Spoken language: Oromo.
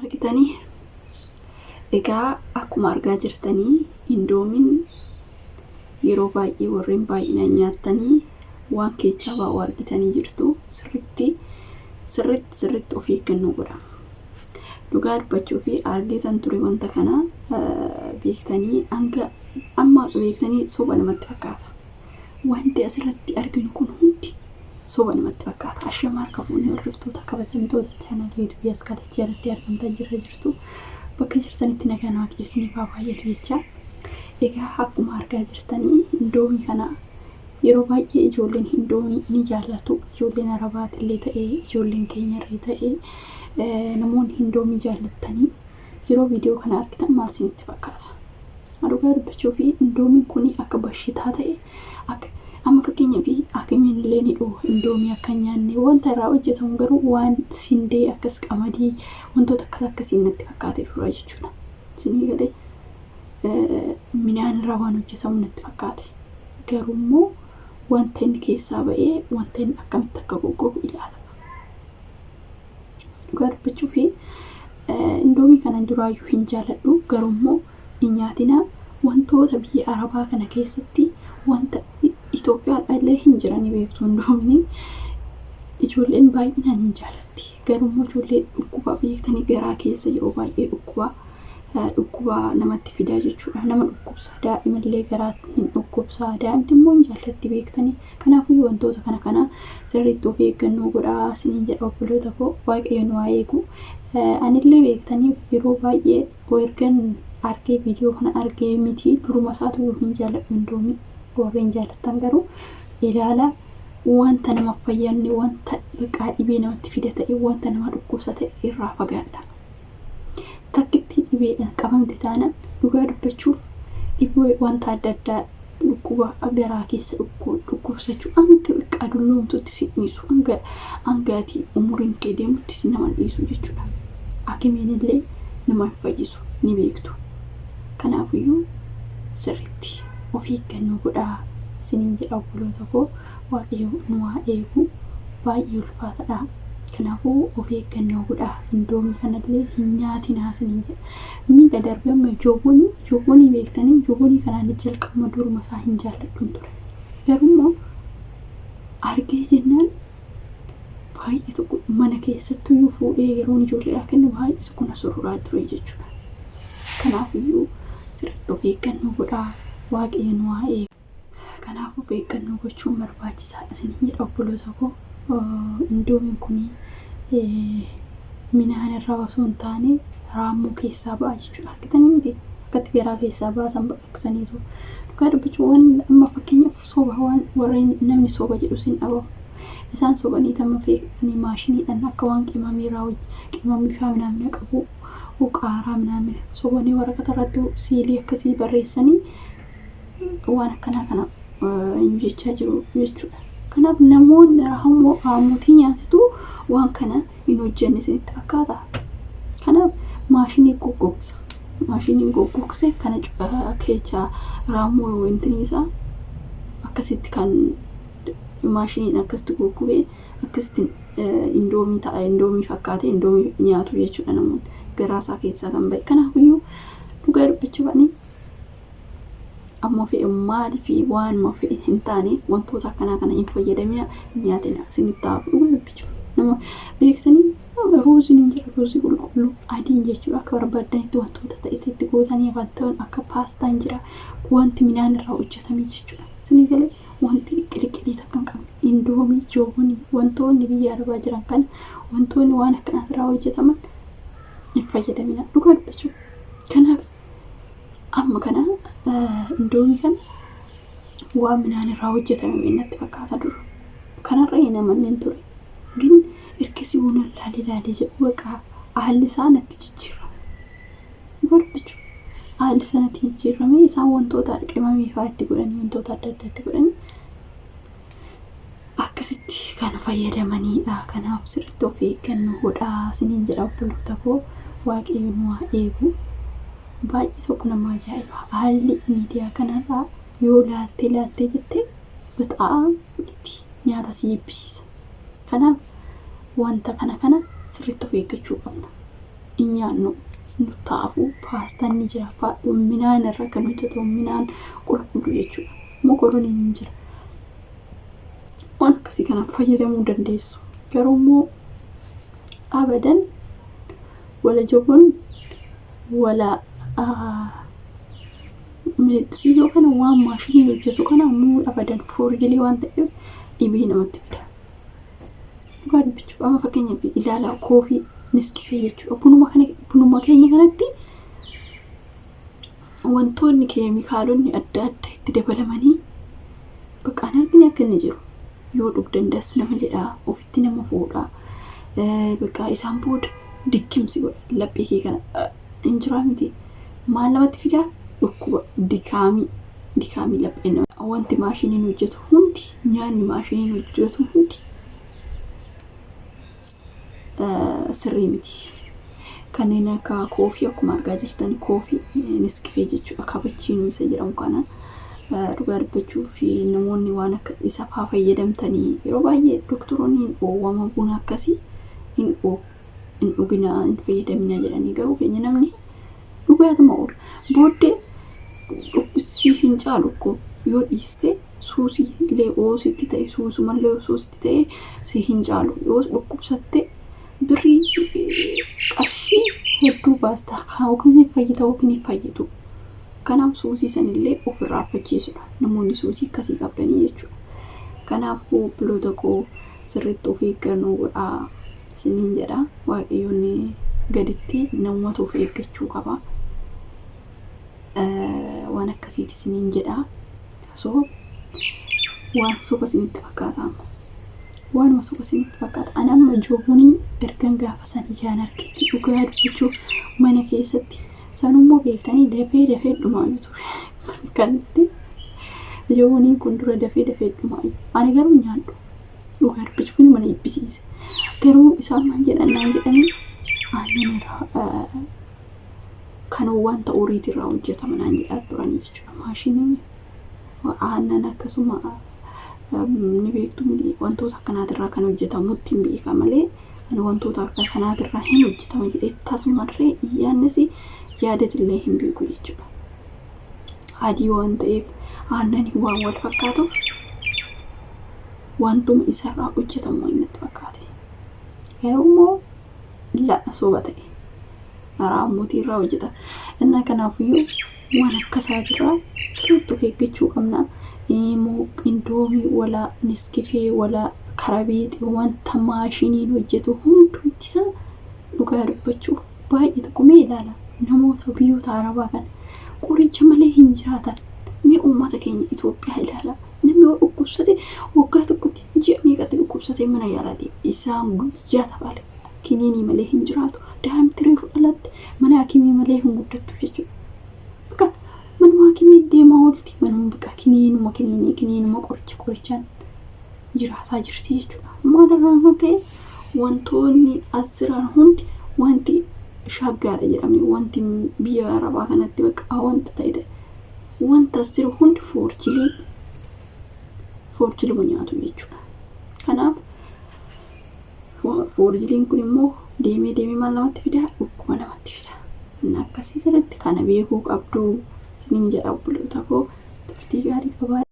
Argitanii? Egaa akkuma argaa jirtanii indoomiin yeroo baay'ee warreen baay'inaan nyaattanii waan keechaa baa'u argitanii jirtu. Sirriitti sirriitti sirriitti of eeggannoo godha. Dhugaa dubbachuu fi argitan ture wanta kana beektanii hanga amma beektanii soba namatti fakkaata. Wanti asirratti arginu kun hundi soba namatti fakkaata. Ashama harka fuunee hordoftoota kabajamtoota chaanaalii yuutuubii as kalachii irratti argamtan jirra jirtu. Bakka jirtanitti nagaan waaqayyo isiniif haa baay'atu jecha. Egaa akkuma argaa jirtanii indoomii kana yeroo baay'ee ijoolleen indoomii ni jaallatu. Ijoolleen Arabaatillee ta'ee ijoolleen keenyarree ta'ee namoonni indoomii jaallattanii yeroo viidiyoo kana argitan maal isinitti fakkaata? Dhugaa dubbachuu fi indoomiin kun akka bashitaa ta'e akka amma fakkeenyaaf hakimiin illee ni dhufu indoomii akka hin nyaanne wanta irraa hojjetamu garuu waan sindee akkas qamadii wantoota akkas akkasii natti fakkaate dura jechuudha. Isinii galee midhaan irraa waan hojjetamu natti fakkaate. Garuu immoo wanta inni keessaa ba'ee wanta inni akkamitti akka goggogu ilaala. Dhugaa dubbachuu fi indoomii kana duraayyuu hin jaaladhu garuu immoo hin nyaatina wantoota biyya Arabaa kana keessatti wanta Itoophiyaadhaa illee hin jiranii beektu indoomiin ijoolleen baay'inaan hin jaalatti. Garuu immoo ijoollee dhukkuba beektanii garaa keessa yeroo baay'ee dhukkuba dhukkuba namatti fidaa jechuudha. Nama dhukkubsa. Daa'imillee garaa hin dhukkubsa. Daa'imti immoo hin jaallatti beektanii. Kanaafuu wantoota kana kana sirriitti of eeggannoo godhaa isiniin jedha obboloota koo. Waaqayyo nu haa eegu. Anillee beektanii yeroo baay'ee ergan argee viidiyoo kana argee miti duruma isaatu hin jaalladhu indoomii. Warreen jaallattan garuu ilaala wanta nama fayyadne wanta baqaa dhibee namatti fida ta'e wanta nama dhukkubsa ta'e irraa fagaadha. Takkitti dhibeedhaan qabamte taanaan dhugaa dubbachuuf dhibee wanta adda addaa dhukkuba garaa keessa dhukkubsachuu hanga xiqqaa dulloomtutti si dhiisu hanga hangaatii umuriin kee deemutti si nama dhiisu jechuudha. Hakimiin illee nama hin fayyisu ni beektu. Kanaafiyyuu sirriitti of eeggannoo godhaa isiniin jedha obboloota koo waaqayyo nu haa eegu baay'ee ulfaataadha. Kanaafuu of eeggannoo godhaa indoomii kanallee hin nyaatinaa isiniin jedha. Miidha darbee amma joobonii joobonii beektanii joobonii kanaan jalqabuma duruma isaa hin jaalladhuun ture. Garuu immoo argee jennaan baay'ee tokko mana keessatti iyyuu fuudhee yeroon ijoolleedhaa kennu baay'ee tokko na sururaa ture jechuudha. Kanaafiyyuu sirriitti of eeggannoo godhaa waaqayyo nu haa eegu. Kanaaf of eeggannoo gochuun barbaachisaadha isiniin jedha obboloota koo. Indoomiin kun midhaan irraa osoo hin taane raammoo keessaa ba'a jechuudha. Argitanii miti akkatti garaa keessaa baasan baqaqsaniitu. Dhugaa dubbachuu waan amma fakkeenyaaf soba waan warreen namni soba jedhu sin dhabamu. Isaan sobanii tamma feeqanii maashiniidhaan akka waan qimamii irraa qimamii faa minaamina qabu qaaraa minaamina sobanii waraqata irratti siilii akkasii barreessanii waan akkanaa kana eenyu jechaa jiru jechuudha. Kanaaf namoonni raammoo raammotii nyaatetu waan kana hin hojjenne isinitti fakkaata. Kanaaf maashinii goggogsa. Maashiniin goggogse kana keechaa raammoo wanti isaa akkasitti kan maashiniin akkasitti goggogee akkasitti indoomii ta'a indoomii fakkaatee indoomii nyaatu jechuudha namoonni garaa isaa keessaa kan ba'e. Kanaafiyyuu dhugaa dubbachuu baanii ammoo fe'e maalii fi waanuma fe'e hin taane wantoota akkanaa kana hin fayyadamina hin nyaatina isinitti ta'a dhugaa dubbachuuf. Nama beektanii ruuziin hin jira ruuzii qulqulluu adiin jechuudha akka barbaaddanitti wantoota ta'e itti gootanii wanta akka paastaan jira wanti midhaan irraa hojjetame jechuudha. Isinii galee wanti qiliqilii takka hin qabne indoomii joobonii wantoonni biyya arabaa jiran kana wantoonni waan akkanaa irraa hojjetaman hin fayyadamina dhugaa dubbachuuf. Kanaaf amma kana indoomii kana waan midhaan irraa hojjetame natti fakkaata dura. Kanarra hin amanneen ture. Gin ergasii waan laalee laalee jedhu baqa haalli isaa natti jijjiirame. Dhugaa dubbachuuf haalli isaa natti jijjiirame isaan wantoota qimamii fa'aa itti godhanii wantoota adda addaa itti godhanii akkasitti kan fayyadamanidha. Kanaaf sirriitti of eeggannoo godhaa isiniin jedha obboloota koo waaqayyo nu haa eegu. Baay'ee tokko nama ajaa'iba. Haalli miidiyaa kanarraa yoo laaltee laaltee jettee bixaa'aa itti nyaata si jibbisiisa. Kanaaf wanta kana kana sirriitti of eeggachuu qabna. hin nyaannu nu taafuu paastaan ni jira. Midhaan irraa kan hojjetamu midhaan qulqulluu jechuudha. Mokoroniin hin jira. Waan akkasii kana fayyadamuu dandeessu. Garuu immoo abadan wala jabun wala minixxisiisoo kana waan maashiniin hojjetu kana ammoo abadan foorjilii waan ta'eef dhibee namatti fida. Dhugaa dubbachuuf amma fakkeenyaaf ilaalaa koofii niskifee jechuudha. Bunuma kana bunuma keenya kanatti wantoonni keemikaalonni adda addaa itti dabalamanii bakka an argine akka inni jiru yoo dhugdan das nama jedha ofitti nama fuudha. Bakka isaan booda dikkimsi godha laphee kee kana hin jiraa miti. Maal namatti fidaa? Dhukkuba dikaamii dikaamii laphee nama. Wanti maashiniin hojjetu hundi nyaanni maashiniin hojjetu hundi sirrii miti. Kanneen akka koofii akkuma argaa jirtan koofii niskifee jechuudha kabachiinuu isa jedhamu kana dhugaa dubbachuuf namoonni waan akka isa faa fayyadamtanii yeroo baay'ee doktoroonni hin dhoowwama buna akkasii hin dhuginaa hin fayyadaminaa jedhanii garuu keenya namni dhugaatuma oola. Booddee dhukkubsii hin caalu koo yoo dhiiste suusii illee yoo sitti ta'e suusumallee osoo sitti ta'e si hin caalu yoo dhukkubsatte birrii qarshii hedduu baasta yookiin hin fayyita yookiin hin fayyitu. Kanaaf suusii sanillee ofirraa affachiisudha. Namoonni suusii akkasii qabdanii jechuudha. Kanaaf obboloota koo sirriitti of eeggannoo godhaa isiniin jedha. Waaqayyoon gaditti namumatu of eeggachuu qaba. Waan akkasiiti isiniin jedha. So waan soba isinitti fakkaata amma. Waanuma soba isinitti fakkaata. Ani amma joobuniin ergan gaafa san ijaan argeetti dhugaa dubbachuu mana keessatti sanummoo beektanii dafee dafee dhumaayu ture. Kanatti joobuniin kun dura dafee dafee dhumaayu. Ani garuu nyaadhu. Dhugaa dubbachuuf mana jibbisiise. Garuu isaan maal jedhan naan jedhanii aannan irraa kan wanta horiitii irraa hojjetama naan jedhaa turan jechuudha. Maashiniin aannan akkasuma ni beektu miti wantoota akkanaatirraa kan hojjetamutti hin beeka malee ani wantoota akka kanaatirraa hin hojjetama jedhee tasumarree yaadnes yaadatillee hin beeku jechuudha. Adii waan ta'eef aannanii waan wal fakkaatuuf wantuma isarraa hojjetamu waan natti fakkaate. Garuu immoo la soba ta'e. Raammotii irraa hojjeta. Innaa kanaafiyyuu waan akkasaatirraa sirriitti of eeggachuu qabna. Indoomii wala niskifee wala karabeexii wanta maashiniin hojjetu hundumti isaa dhugaa dubbachuuf baay'ee tokko mee ilaala. Namoota biyyoota Arabaa kana qoricha malee hin jiraatan. Mee uummata keenya Itoophiyaa ilaala. Namni yoo dhukkubsate waggaa tokkotti ji'a meeqatti dhukkubsatee mana yaalaa deema. Isaan guyyaa taphaale kiniinii malee hin jiraatu. Daa'imti reefu dhalatte mana hakimii malee hin guddattu jechuudha. Bakka manuma hakimii deemaa oolti. Manuma bakka kiniinuma kiniinii kiniinuma qoricha qorichaan jiraataa jirti jechuudha. Maalirraan kan ka'e wantoonni as jiran hundi wanti shaggaadha jedhame wanti biyya arabaa kanatti bakka wanta ta'e ta'e wanta as jiru hundi foorjilii foorjiluma nyaatu jechuudha. Kanaaf foorjiliin kun immoo deemee deemee maal namatti fida? Dhukkuba namatti fida. Inni akkasii sirriitti kana beekuu qabdu isiniin jedha obboloota koo turtii gaarii qabaa.